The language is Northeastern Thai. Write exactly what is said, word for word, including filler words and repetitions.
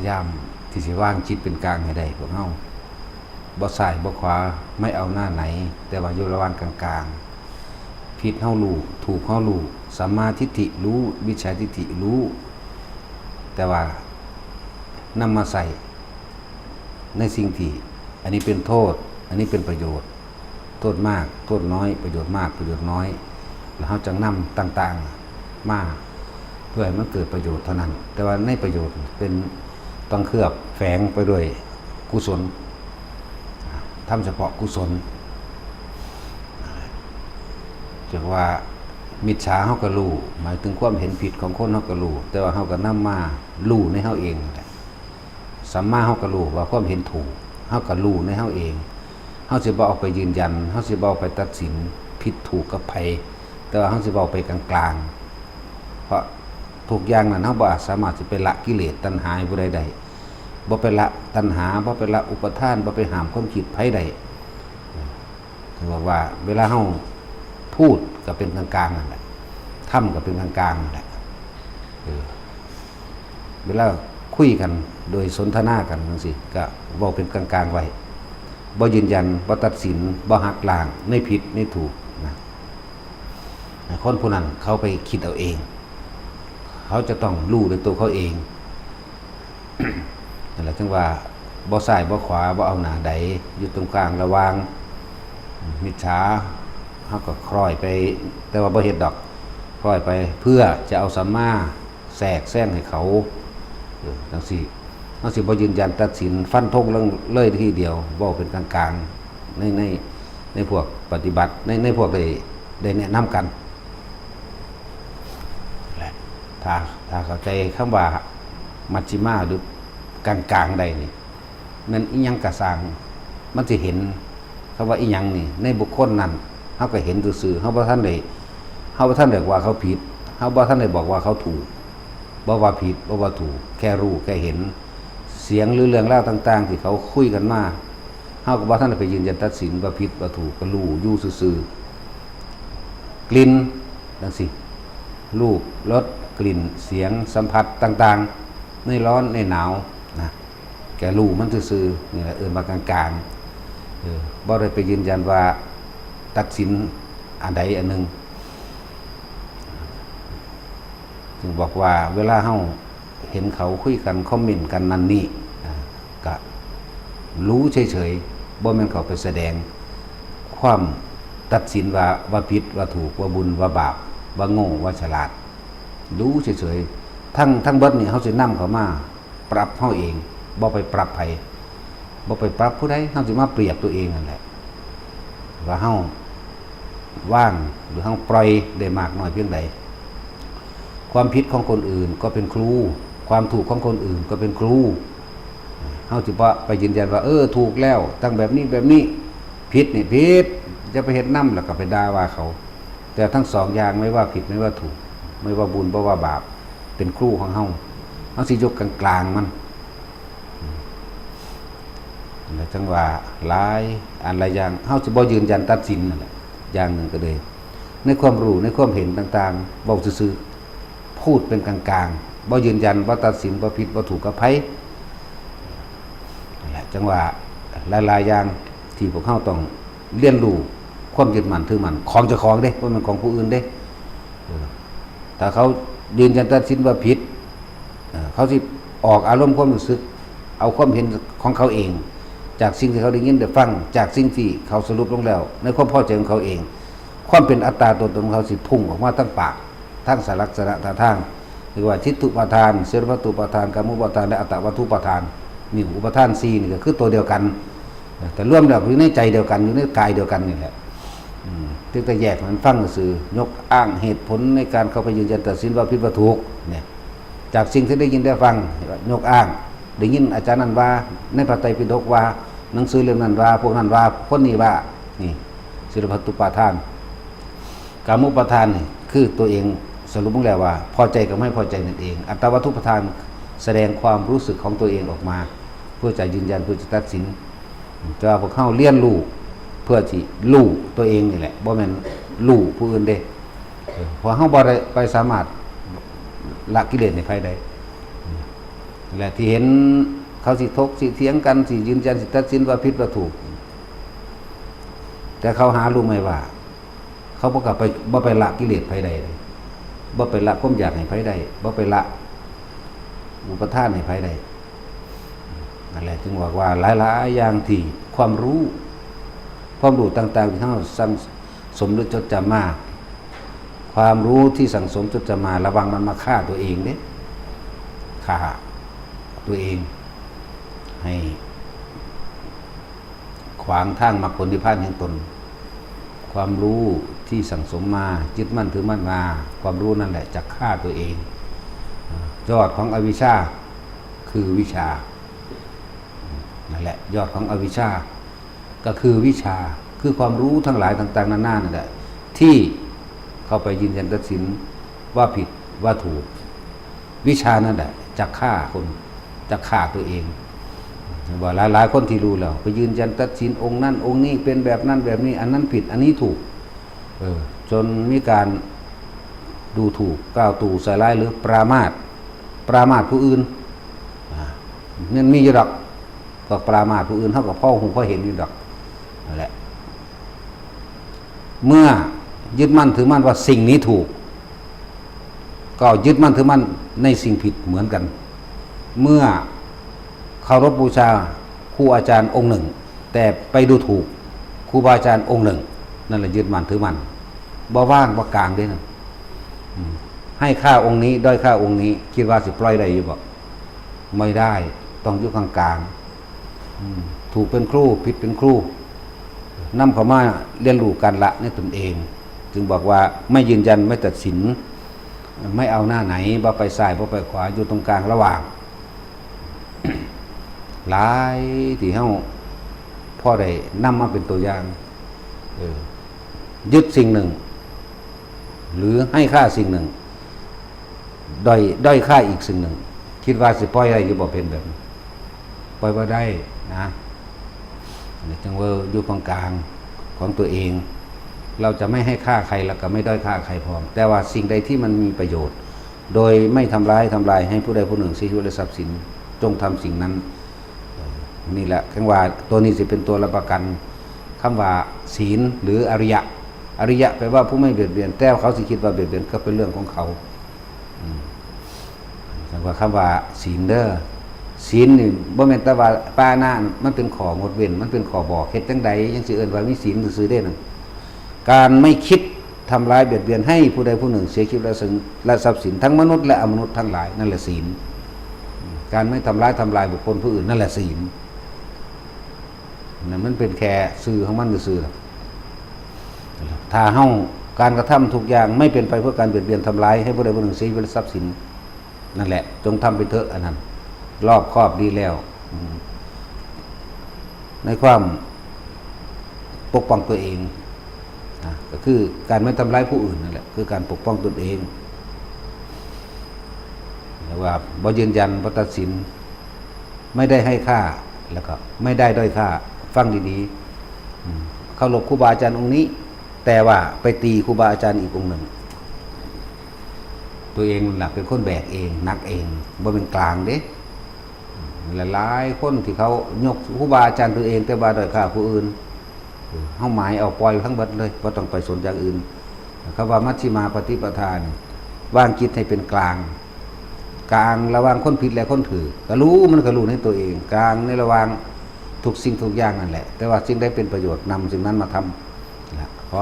ยายามที่สิวางจิตเป็นกลางให้ได้พวกเฮา บ่ซ้ายบ่ขวา ไม่เอาหน้าไหน แต่ว่าอยู่ระหว่างกลางๆ ผิดเฮารู้ ถูกเฮารู้ สัมมาทิฏฐิรู้ มิจฉาทิฏฐิรู้ แต่ว่านำมาใส่ในสิ่งที่ อันนี้เป็นโทษ อันนี้เป็นประโยชน์ โทษมาก โทษน้อย ประโยชน์มาก ประโยชน์น้อย แล้วเฮาจั่งนำต่างๆ มา เพื่อให้มันเกิดประโยชน์เท่านั้น แต่ว่าในประโยชน์เป็น ต้องเคลือบแฝงไปด้วยกุศล ทำเฉพาะกุศล เรียกว่ามิจฉาเฮาก็รู้ หมายถึงความเห็นผิดของคนเฮาก็รู้ แต่ว่าเฮาก็นำมารู้ในเฮาเองนั่นแหละ สัมมาเฮาก็รู้ว่าความเห็นถูก เฮาก็รู้ในเฮาเอง เฮาสิบ่เอาไปยืนยัน เฮาสิบ่เอาไปตัดสินผิดถูกกับไผ แต่ว่าเฮาสิเว้าไปกลางๆ เพราะทุกอย่างนั้นเฮาบ่สามารถสิไปละกิเลสตัณหาให้ผู้ใดได้ บ่ไปละตัณหา บ่ไปละอุปาทาน บ่ไปห้ามความคิดไผได้ คือบอกว่าเวลาเฮาพูดก็เป็นกลางๆ นั่นแหละ ทำก็เป็นกลางๆ นั่นแหละ เออ เวลาคุยกันโดยสนทนากันจั่งซี้ ก็เว้าเป็นกลางๆ ไว้ บ่ยืนยัน บ่ตัดสิน บ่หักล้างในผิดในถูกนะ คนผู้นั้นเขาไปคิดเอาเอง เขาจะต้องรู้ด้วยตัวเขาเอง นั่นแหละถึงว่าบ่ซ้ายบ่ขวา บ่เอาหน้าใด อยู่ตรงกลางระหว่างมิจฉา เฮาก็คล้อยไป แต่ว่าบ่เฮ็ดดอก คล้อยไปเพื่อจะเอาสัมมาแทรกแซงให้เขา เออ จั่งซี้ เฮาสิบ่ยืนยันตัดสินฟันธงลงเลยทีเดียว เว้าเป็นกลางๆ ใน ใน ในพวกปฏิบัติ ใน ในพวกได้ ได้แนะนำกัน และถ้า ถ้าเข้าใจคำว่ามัชฌิมาหรือกลางๆ ได้นี่ แม่นอิหยังกะซ่าง มันสิเห็นคำว่าอิหยังนี่ ในบุคคลนั้น เฮาก็เห็นซื่อๆ เฮาบ่ทันได้ เฮาบ่ทันได้ว่าเขาผิด เฮาบ่ทันได้บอกว่าเขาถูก บ่ว่าผิด บ่ว่าถูก แค่รู้ แค่เห็น เสียงหรือเรื่องราวต่างๆ ที่เขาคุยกันมา เฮาก็บ่ทันได้ไปยืนยันตัดสินว่าผิดว่าถูก ก็รู้อยู่ซื่อๆ กลิ่น จั่งซี้ รูป รส กลิ่น เสียง สัมผัสต่างๆ ในร้อน ในหนาวนะ แค่รู้มันซื่อๆ นี่แหละเอิ้นว่ากลางๆ เออ บ่ได้ไปยืนยันว่าตัดสินอันใดอันหนึ่ง จึงบอกว่าเวลาเฮาเห็นเขาคุยกัน คอมเมนต์กันนั่นนี่ อ่า ก็รู้เฉยๆ บ่แม่นเขาไปแสดงความตัดสินว่า ว่าผิด ว่าถูก ว่าบุญ ว่าบาป ว่าโง่ ว่าฉลาด รู้เฉยๆ ทั้ง ทั้งเบิดนี่เฮาสินำเขามาปรับเฮาเอง บ่ไปปรับไผ บ่ไปปรับผู้ใด เฮาสิมาเปรียบตัวเองนั่นแหละ ว่าเฮาว่างหรือเฮาปล่อยได้มากน้อยเพียงใด ความผิดของคนอื่นก็เป็นครู ความถูกของคนอื่นก็เป็นครู เฮาสิบ่ไปยืนยันว่า เออ ถูกแล้ว ตั้งแบบนี้แบบนี้ ผิดนี่ผิด จะไปเฮ็ดนำแล้วก็ไปด่าว่าเขา แต่ทั้งสองอย่าง ไม่ว่าผิดไม่ว่าถูก ไม่ว่าบุญไม่ว่าบาป เป็นครูของเฮา เฮาสิยกกลางๆ มัน และจั่งว่าหลายอันหลายอย่าง เฮาสิบ่ยืนยันตัดสินนั่นแหละ อย่างหนึ่งก็เลย ในความรู้ ในความเห็นต่างๆ เว้าซื่อๆ พูดเป็นกลางๆ บ่ยืนยัน บ่ตัดสิน บ่ผิด บ่ถูกกับไผ นั่นแหละ จั่งว่าหลายๆ อย่างที่พวกเฮาต้องเรียนรู้ ความยึดมั่นถือมั่นของเจ้าของเด้ บ่แม่นของผู้อื่นเด้ เออ ถ้าเขายืนยันตัดสินว่าผิด เอ่อ เขาสิออกอารมณ์ความรู้สึก เอาความเห็นของเขาเอง จากสิ่งที่เขาได้ยินได้ฟัง จากสิ่งที่เขาสรุปลงแล้ว ในความพอใจของเขาเอง ความเป็นอัตตาตัวตนของเขาสิพุ่งออกมาทางปาก ทางสลักษณะท่าทาง เรียกว่าทิฏฐุปาทาน เสรพัตตุปาทาน กามุปาทาน และอัตตวัตถุปาทาน นี่อุปาทานสี่นี่ก็คือตัวเดียวกัน แต่รวมแล้วอยู่ในใจเดียวกัน อยู่ในกายเดียวกันนี่แหละ อืม เพียงแต่แยกมันฟังซื่อ ยกอ้างเหตุผลในการเข้าไปยืนยันตัดสินว่าผิดว่าถูกเนี่ย จากสิ่งที่ได้ยินได้ฟัง ยกอ้าง ได้ยินอาจารย์นั่นว่า ในพระไตรปิฎกว่า หนังสือเล่มนั้นว่า พวกนั้นว่า คนนี้ว่า นี่ เสรพัตตุปาทาน กามุปาทานนี่คือตัวเอง สรุปลงแล้วว่าพอใจกับไม่พอใจนั่นเอง อัตตวัตถุปาทาน แสดงความรู้สึกของตัวเองออกมา เพื่อจะยืนยัน เพื่อจะตัดสิน แต่ว่าพวกเฮาเรียนรู้เพื่อที่รู้ตัวเองนี่แหละ บ่แม่นรู้ผู้อื่นเด้ เออ เพราะเฮาบ่ได้ไปสามารถละกิเลสในไผได้ เออ และที่เห็นเขาสิถกสิเถียงกัน สิยืนยัน สิตัดสินว่าผิดว่าถูก แต่เขาหารู้ไหมว่า เขาบ่กลับไป บ่ไปละกิเลสไผได้เลย บ่ไปละความอยากให้ไผได้ บ่ไปละอุปาทานให้ไผได้ นั่นแหละจึงบอกว่าหลายๆอย่างที่ความรู้ ความรู้ต่างๆที่เราสั่งสมหรือจดจำมา ความรู้ที่สั่งสมจดจำมา ระวังมันมาฆ่าตัวเองเด้ ฆ่าตัวเอง ให้ขวางทางมรรคผลนิพพานแห่งตน ความรู้ที่สั่งสมมา ยึดมั่นถือมั่นมา ความรู้นั่นแหละจะฆ่าตัวเอง ยอดของอวิชชาคือวิชา นั่นแหละ ยอดของอวิชชา ก็คือวิชา คือความรู้ทั้งหลายต่างๆนานานั่นแหละ ที่เข้าไปยืนยันตัดสินว่าผิดว่าถูก วิชานั่นแหละจะฆ่าคน จะฆ่าตัวเอง ว่าหลายๆคนที่รู้แล้ว ไปยืนยันตัดสินองค์นั้นองค์นี้เป็นแบบนั้นแบบนี้ อันนั้นผิด อันนี้ถูก เออ จนมีการดูถูก กล่าวตู่ใส่ร้าย หรือปรามาส ปรามาสผู้อื่น อ่า มันมีอยู่ดอก พวกปรามาสผู้อื่น เขาก็พอหูพอเห็นอยู่ดอก นั่นแหละ เมื่อยึดมั่นถือมั่นว่าสิ่งนี้ถูก ก็ยึดมั่นถือมั่นในสิ่งผิดเหมือนกัน เมื่อเคารพบูชาครูอาจารย์องค์หนึ่ง แต่ไปดูถูกครูบาอาจารย์องค์หนึ่ง นั่นแหละยึดมั่นถือมั่น บ่ว่างบ่กลางเด้นะ อืม ให้ค่าองค์นี้ ด้อยค่าองค์นี้ คิดว่าสิปล่อยได้อยู่บ่ ไม่ได้ ต้องอยู่กลางๆ อืม ถูกเป็นครู ผิดเป็นครู นำเข้ามาเรียนรู้การละในตนเอง จึงบอกว่าไม่ยืนยัน ไม่ตัดสิน ไม่เอาหน้าไหน บ่ไปซ้าย บ่ไปขวา อยู่ตรงกลางระหว่าง หลายที่เฮาพอได้นำมาเป็นตัวอย่าง เออ ยึดสิ่งหนึ่ง หรือให้ค่าสิ่งหนึ่ง ด้อย ด้อยค่าอีกสิ่งหนึ่ง คิดว่าสิปล่อยได้อยู่บ่ เป็นแบบนี้ ปล่อยบ่ได้นะ นี่จึงว่าอยู่กลางๆของตัวเอง เราจะไม่ให้ค่าใคร แล้วก็ไม่ด้อยค่าใครพร้อม แต่ว่าสิ่งใดที่มันมีประโยชน์ โดยไม่ทำร้ายทำลายให้ผู้ใดผู้หนึ่งเสียชีวิตและทรัพย์สิน จงทำสิ่งนั้น เอ่อ นี่แหละ คำว่าตัวนี้สิเป็นตัวรับประกัน คำว่าศีลหรืออริยะ อริยะแปลว่าผู้ไม่เบียดเบียน แต่เขาสิคิดว่าเบียดเบียนก็เป็นเรื่องของเขา อืม จังว่าคำว่าศีลเด้อ ศีลนี่บ่แม่นแต่ว่าปานะ มันเป็นข้องดเว้น มันเป็นข้อบอก เฮ็ดจั่งใดจั่งสิเอิ้นว่ามีศีลซื่อๆเด้นั่น การไม่คิดทำร้ายเบียดเบียนให้ผู้ใดผู้หนึ่งเสียชีวิตและซึ่ง และทรัพย์สินทั้งมนุษย์และอมนุษย์ทั้งหลาย นั่นแหละศีล การไม่ทำร้ายทำลายบุคคลผู้อื่น นั่นแหละศีล นั่นมันเป็นแค่ชื่อของมันซื่อๆล่ะ ถ้าเฮา การกระทำทุกอย่างไม่เป็นไปเพื่อการเบียดเบียนทำร้ายให้ผู้ใดผู้หนึ่งเสียชีวิตและทรัพย์สิน นั่นแหละ จงทำไปเถอะ อันนั้น รอบคอบดีแล้ว อืม ในความปกป้องตัวเอง นะ ก็คือการไม่ทำร้ายผู้อื่นนั่นแหละ คือการปกป้องตนเอง หรือว่าบ่ยืนยัน บ่ตัดสิน ไม่ได้ให้ค่า แล้วก็ไม่ได้ด้อยค่า ฟังดีๆ อืม เคารพครูบาอาจารย์องค์นี้ แต่ว่าไปตีครูบาอาจารย์อีกองค์หนึ่ง ตัวเองนั่นแหละเป็นคนแบกเอง หนักเอง บ่เป็นกลางเด้ หลายๆคนที่เขายกครูบาอาจารย์ตัวเอง แต่ว่าด้อยค่าผู้อื่น เฮาหมายเอา ปล่อยทั้งหมดเลย บ่ต้องไปสนอย่างอื่น คำว่ามัชฌิมาปฏิปทานี่ วางจิตให้เป็นกลาง กลางระหว่างคนผิดและคนถูก ก็รู้ มันก็รู้ในตัวเอง กลางในระหว่างทุกสิ่งทุกอย่างนั่นแหละ แต่ว่าสิ่งใดเป็นประโยชน์ นำสิ่งนั้นมาทำ นะ ขอ